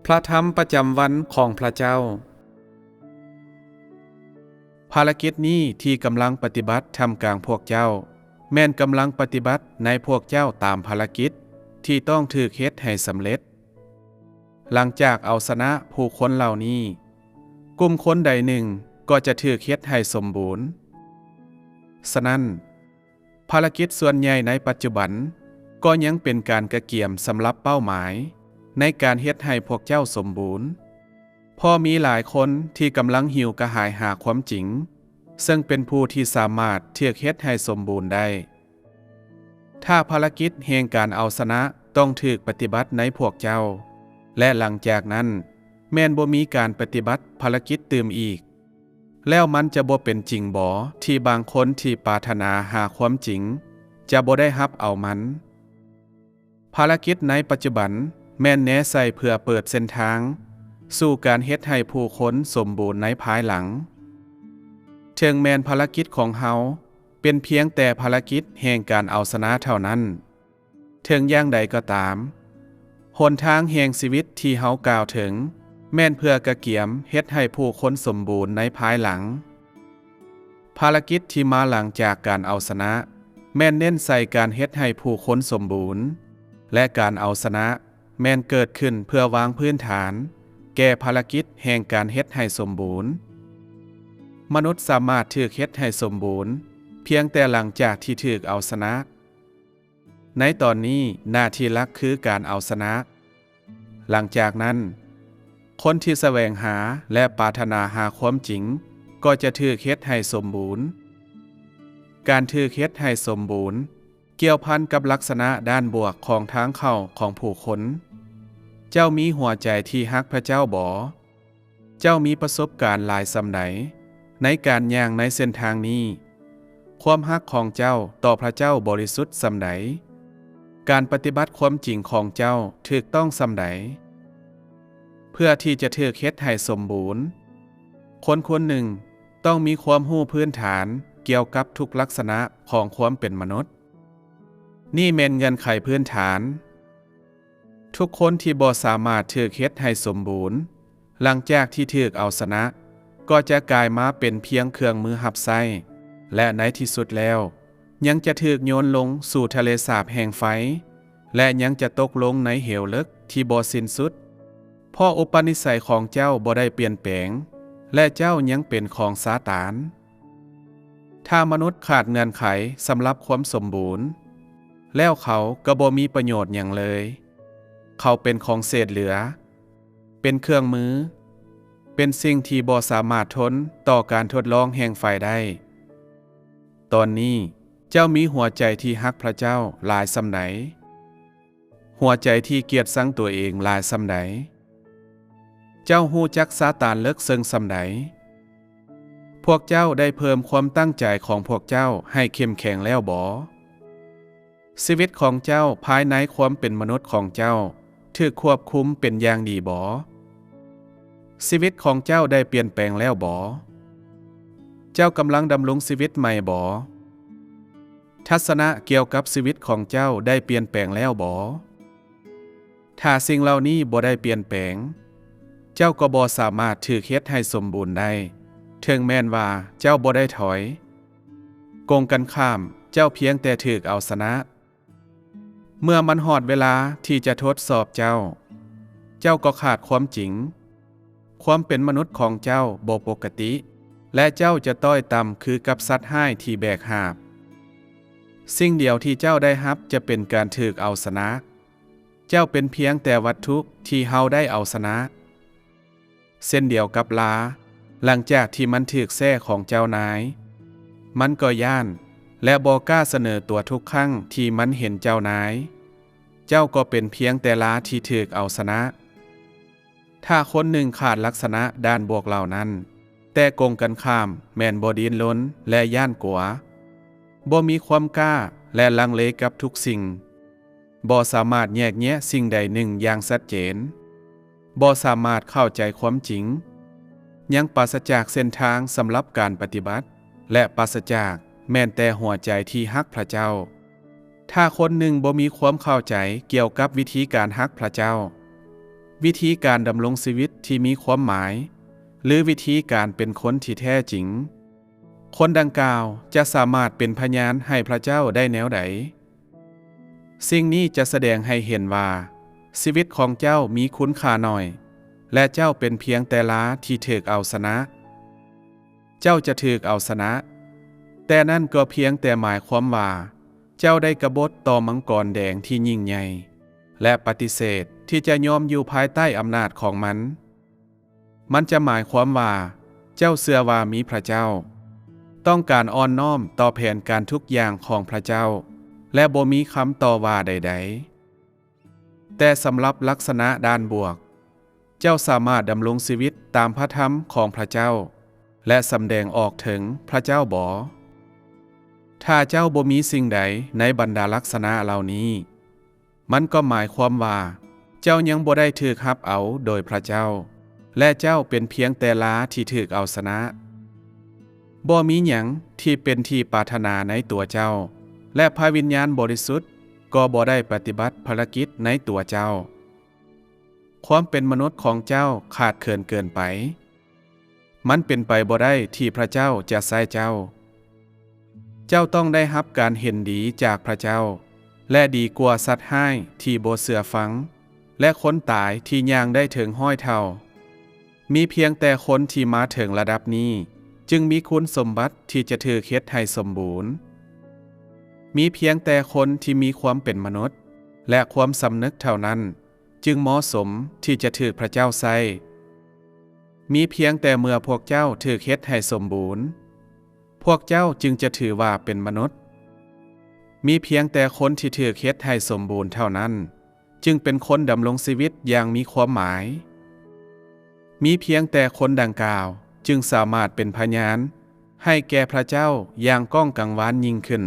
ພະທຳປະຈຳວັນຂອງພະເຈົ້າ. ພາລະກິດນີ້ທີ່ກຳລັງປະຕິບັດທ່າມກາງພວກເຈົ້າ ແມ່ນກຳລັງປະຕິບັດໃນພວກເຈົ້າຕາມພາລະກິດທີ່ຕ້ອງຖືກເຮັດໃຫ້ສຳເລັດ. ຫຼັງຈາກເອົາຊະນະຜູ້ຄົນເຫຼົ່ານີ້, ກຸ່ມຄົນໃດໜຶ່ງກໍຈະຖືກເຮັດໃຫ້ສົມບູນ. ສະນັ້ນ, ພາລະກິດສ່ວນໃຫຍ່ໃນປັດຈຸບັນກໍຍັງເປັນການກະກຽມສຳລັບເປົ້າໝາຍໃນການເຮັດໃຫ້ພວກເຈົ້າສົມບູນ, ເພາະມີຫຼາຍຄົນທີ່ກຳລັງຫິວກະຫາຍຫາຄວາມຈິງ, ເຊິ່ງເປັນຜູ້ທີ່ສາມາດຖືກເຮັດໃຫ້ສົມບູນໄດ້. ຖ້າພາລະກິດແຫ່ງການເອົາຊະນະຕ້ອງຖືກປະຕິບັດໃນພວກເຈົ້າ, ແລະ ຫຼັງຈາກນັ້ນແມ່ນບໍ່ມີການປະຕິບັດພາລະກິດຕື່ມອີກ, ແລ້ວມັນຈະບໍ່ເປັນຈິງບໍທີ່ບາງຄົນທີ່ປາດຖະໜາຫາຄວາມຈິງຈະບໍ່ໄດ້ຮັບເອົາມັນ? ພາລະກິດໃນປັດຈຸບັນແມ່ນແນໃສ່ເພື່ອເປີດເສັ້ນທາງສູ່ການເຮັດໃຫ້ຜູ້ຄົນສົມບູນໃນພາຍຫຼັງ. ເຖິງແມ່ນພາລະກິດຂອງເຮົາເປັນພຽງແຕ່ພາລະກິດແຫ່ງການເອົາຊະນະເທົ່ານັ້ນ, ເຖິງຢ່າງໃດກໍຕາມ, ຫົນທາງແຫ່ງຊີວິດທີ່ເຮົາກ່າວເຖິງ ແມ່ນເພື່ອກະກຽມເຮັດໃຫ້ຜູ້ຄົນສົມບູນໃນພາຍຫຼັງ. ພາລະກິດທີ່ມາຫຼັງຈາກການເອົາຊະນະ ແມ່ນເນັ້ນໃສ່ການເຮັດໃຫ້ຜູ້ຄົນສົມບູນ, ແລະ ການເອົາຊະນະແມ່ນເກີດຂຶ້ນເພື່ອວາງພື້ນຖານແກ່ພາລະກິດແຫ່ງການເຮັດໃຫ້ສົມບູນ. ມະນຸດສາມາດຖືກເຮັດໃຫ້ສົມບູນພຽງແຕ່ຫຼັງຈາກທີ່ຖືກເອົາຊະນະ. ໃນຕອນນີ້ໜ້າທີ່ຫຼັກຄືການເອົາຊະນະ. ຫຼັງຈາກນັ້ນ, ຄົນທີ່ສະແຫວງຫາ ແລະ ປາດຖະໜາຫາຄວາມຈິງກໍຈະຖືກເຮັດໃຫ້ສົມບູນ. ການຖືກເຮັດໃຫ້ສົມບູນກ່ຽວພັນກັບລັກສະນະດ້ານບວກຂອງທາງເຂົ້າຂອງຜູ້ຄົນ. ເຈົ້າມີຫົວໃຈທີ່ຮັກພະເຈົ້າບໍ? ເຈົ້າມີປະສົບການຫຼາຍສ່ຳໃດໃນການຍ່າງໃນເສັ້ນທາງນີ້? ຄວາມຮັກຂອງເຈົ້າຕໍ່ພະເຈົ້າບໍລິສຸດສ່ຳໃດ? ການປະຕິບັດຄວາມຈິງຂອງເຈົ້າຖືກຕ້ອງສ່ຳໃດ? ເພື່ອທີ່ຈະຖືກເຮັດໃຫ້ສົມບູນ, ຄົນຄົນໜຶ່ງຕ້ອງມີຄວາມຮູ້ພື້ນຖານກ່ຽວກັບທຸກລັກສະນະຂອງຄວາມເປັນມະນຸດ. ນີ້ແມ່ນເງື່ອນໄຂພື້ນຖານ. ທຸກຄົນທີ່ບໍ່ສາມາດຖືກເຮັດໃຫ້ສົມບູນ ຫຼັງຈາກທີ່ຖືກເອົາຊະນະ ກໍຈະກາຍມາເປັນພຽງເຄື່ອງມືຮັບໃຊ້ ແລະ ໃນທີ່ສຸດແລ້ວ ຍັງຈະຖືກໂຍນລົງສູ່ທະເລສາບແຫ່ງໄຟ ແລະ ຍັງຈະຕົກລົງໃນເຫວເລິກທີ່ບໍ່ສິ້ນສຸດ, ເພາະອຸປະນິໄສຂອງເຈົ້າບໍ່ໄດ້ປ່ຽນແປງ ແລະ ເຈົ້າຍັງເປັນຂອງຊາຕານ. ຖ້າມະນຸດຂາດເງື່ອນໄຂສຳລັບຄວາມສົມບູນ, ແລ້ວເຂົາກໍບໍ່ມີປະໂຫຍດຫຍັງເລີຍ. ເຂົາເປັນຂອງເສດເຫຼືອ, ເປັນເຄື່ອງມື, ເປັນສິ່ງທີ່ບໍ່ສາມາດທົນຕໍ່ການທົດລອງແຫ່ງໄຟໄດ້. ຕອນນີ້ເຈົ້າມີຫົວໃຈທີ່ຮັກພະເຈົ້າຫຼາຍສ່ຳໃດ? ຫົວໃຈທີ່ກຽດຊັງຕົວເອງຫຼາຍສ່ຳໃດ? ເຈົ້າຮູ້ຈັກຊາຕານເລິກເຊິ່ງສ່ຳໃດ? ພວກເຈົ້າໄດ້ເພີ່ມຄວາມຕັ້ງໃຈຂອງພວກເຈົ້າໃຫ້ເຂັ້ມແຂງແລ້ວບໍ? ຊີວິດຂອງເຈົ້າພາຍໃນຄວາມເປັນມະນຸດຂອງເຈົ້າຖືກຄວບຄຸມເປັນຢ່າງດີບໍ? ຊີວິດຂອງເຈົ້າໄດ້ປ່ຽນແປງແລ້ວບໍ? ເຈົ້າກຳລັງດຳລົງຊີວິດໃໝ່ບໍ? ທັດສະນະກ່ຽວກັບຊີວິດຂອງເຈົ້າໄດ້ປ່ຽນແປງແລ້ວບໍ? ຖ້າສິ່ງເຫຼົ່ານີ້ບໍ່ໄດ້ປ່ຽນແປງ, ເຈົ້າກໍບໍ່ສາມາດຖືກເຮັດໃຫ້ສົມບູນໄດ້, ເຖິງແມ່ນວ່າເຈົ້າບໍ່ໄດ້ຖອຍ. ກົງກັນຂ້າມ, ເຈົ້າພຽງແຕ່ຖືກເອົາຊະນະ. ເມື່ອມັນຮອດເວລາທີ່ຈະທົດສອບເຈົ້າ, ເຈົ້າກໍຂາດຄວາມຈິງ. ຄວາມເປັນມະນຸດຂອງເຈົ້າບໍ່ປົກກະຕິ, ແລະ ເຈົ້າຈະຕ້ອຍຕ່ຳຄືກັບສັດຮ້າຍທີ່ແບກຫາບ. ສິ່ງດຽວທີ່ເຈົ້າໄດ້ຮັບຈະເປັນການຖືກເອົາຊະນະ. ເຈົ້າເປັນພຽງແຕ່ວັດຖຸທີ່ເຮົາໄດ້ເອົາຊະນະ. ເຊັ່ນດຽວກັບລາ, ຫຼັງຈາກທີ່ມັນຖືກແສ້ຂອງເຈົ້ານາຍ, ມັນກໍຢ້ານ ແລະ ບໍ່ກ້າສະເໜີຕົວທຸກຄັ້ງທີ່ມັນເຫັນເຈົ້ານາຍ. ເຈົ້າກໍເປັນພຽງແຕ່ລາທີ່ຖືກເອົາຊະນະ. ຖ້າຄົນໜຶ່ງຂາດລັກສະນະດ້ານບວກເຫຼົ່ານັ້ນ, ແຕ່ກົງກັນຂ້າມແມ່ນບໍ່ດີ້ນລົນ ແລະ ຢ້ານກົວ, ບໍ່ມີຄວາມກ້າ ແລະ ລັງເລກັບທຸກສິ່ງ, ບໍ່ສາມາດແຍກແຍະສິ່ງໃດໜຶ່ງຢ່າງຊັດເຈນ, ບໍ່ສາມາດເຂົ້າໃຈຄວາມຈິງ, ຍັງປາສະຈາກເສັ້ນທາງສຳລັບການປະຕິບັດ ແລະ ປາສະຈາກແມ່ນແຕ່ຫົວໃຈທີ່ຮັກພະເຈົ້າ. ຖ້າຄົນໜຶ່ງບໍ່ມີຄວາມເຂົ້າໃຈກ່ຽວກັບວິທີການຮັກພະເຈົ້າ, ວິທີການດຳລົງຊີວິດທີ່ມີຄວາມໝາຍ ຫຼື ວິທີການເປັນຄົນທີ່ແທ້ຈິງ, ຄົນດັ່ງກ່າວຈະສາມາດເປັນພະຍານໃຫ້ພະເຈົ້າໄດ້ແນວໃດ? ສິ່ງນີ້ຈະສະແດງໃຫ້ເຫັນວ່າຊີວິດຂອງເຈົ້າມີຄຸນຄ່າໜ້ອຍ ແລະ ເຈົ້າເປັນພຽງແຕ່ລາທີ່ຖືກເອົາຊະນະ. ເຈົ້າຈະຖືກເອົາຊະນະ, ແຕ່ນັ້ນກໍພຽງແຕ່ໝາຍຄວາມວ່າເຈົ້າໄດ້ກະບົດຕໍ່ມັງກອນແດງທີ່ຍິ່ງໃຫຍ່ ແລະ ປະຕິເສດທີ່ຈະຍອມຢູ່ພາຍໃຕ້ອຳນາດຂອງມັນ. ມັນຈະໝາຍຄວາມວ່າເຈົ້າເຊື່ອວ່າມີພະເຈົ້າ, ຕ້ອງການອ່ອນນ້ອມຕໍ່ແຜນການທຸກຢ່າງຂອງພະເຈົ້າ ແລະ ບໍ່ມີຄຳຕໍ່ວ່າໃດໆ. ແຕ່ສຳລັບລັກສະນະດ້ານບວກ, ເຈົ້າສາມາດດຳລົງຊີວິດຕາມພະທຳຂອງພະເຈົ້າ ແລະ ສຳແດງອອກເຖິງພະເຈົ້າບໍ? ຖ້າເຈົ້າບໍ່ມີສິ່ງໃດໃນບັນດາລັກສະນະເຫຼົ່ານີ້, ມັນກໍໝາຍຄວາມວ່າເຈົ້າຍັງບໍ່ໄດ້ຖືກຮັບເອົາໂດຍພະເຈົ້າ, ແລະ ເຈົ້າເປັນພຽງແຕ່ລາທີ່ຖືກເອົາຊະນະ. ບໍ່ມີຫຍັງທີ່ເປັນທີ່ປາດຖະໜາໃນຕົວເຈົ້າ ແລະ ພະວິນຍານບໍລິສຸດກໍບໍ່ໄດ້ປະຕິບັດພາລະກິດໃນຕົວເຈົ້າ. ຄວາມເປັນມະນຸດຂອງເຈົ້າຂາດເຂີນເກີນໄປ. ມັນເປັນໄປບໍ່ໄດ້ທີ່ພະເຈົ້າຈະໃຊ້ເຈົ້າ. ເຈົ້າຕ້ອງໄດ້ຮັບການເຫັນດີຈາກພະເຈົ້າ ແລະ ດີກວ່າສັດຮ້າຍທີ່ບໍ່ເຊື່ອຟັງ ແລະ ຄົນຕາຍທີ່ຍ່າງໄດ້ເຖິງຮ້ອຍເທົ່າ. ມີພຽງແຕ່ຄົນທີ່ມາເຖິງລະດັບນີ້ຈຶ່ງມີຄຸນສົມບັດທີ່ຈະຖືກເຮັດໃຫ້ສົມບູນ. ມີພຽງແຕ່ຄົນທີ່ມີຄວາມເປັນມະນຸດ ແລະ ຄວາມສຳນຶກເທົ່ານັ້ນ ຈຶ່ງເໝາະສົມທີ່ຈະຖືກພະເຈົ້າໃຊ້. ມີພຽງແຕ່ເມື່ອພວກເຈົ້າຖືກເຮັດໃຫ້ສົມບູນ, ພວກເຈົ້າຈຶ່ງຈະຖືວ່າເປັນມະນຸດ. ມີພຽງແຕ່ຄົນທີ່ຖືກເຮັດໃຫ້ສົມບູນເທົ່ານັ້ນ ຈຶ່ງເປັນຄົນດຳລົງຊີວິດຢ່າງມີຄວາມໝາຍ. ມີພຽງແຕ່ຄົນດັ່ງກ່າວຈຶ່ງສາມາດເປັນພະຍານໃຫ້ແກ່ພະເຈົ້າຢ່າງກ້ອງກັງວານຍິ່ງຂຶ້ນ.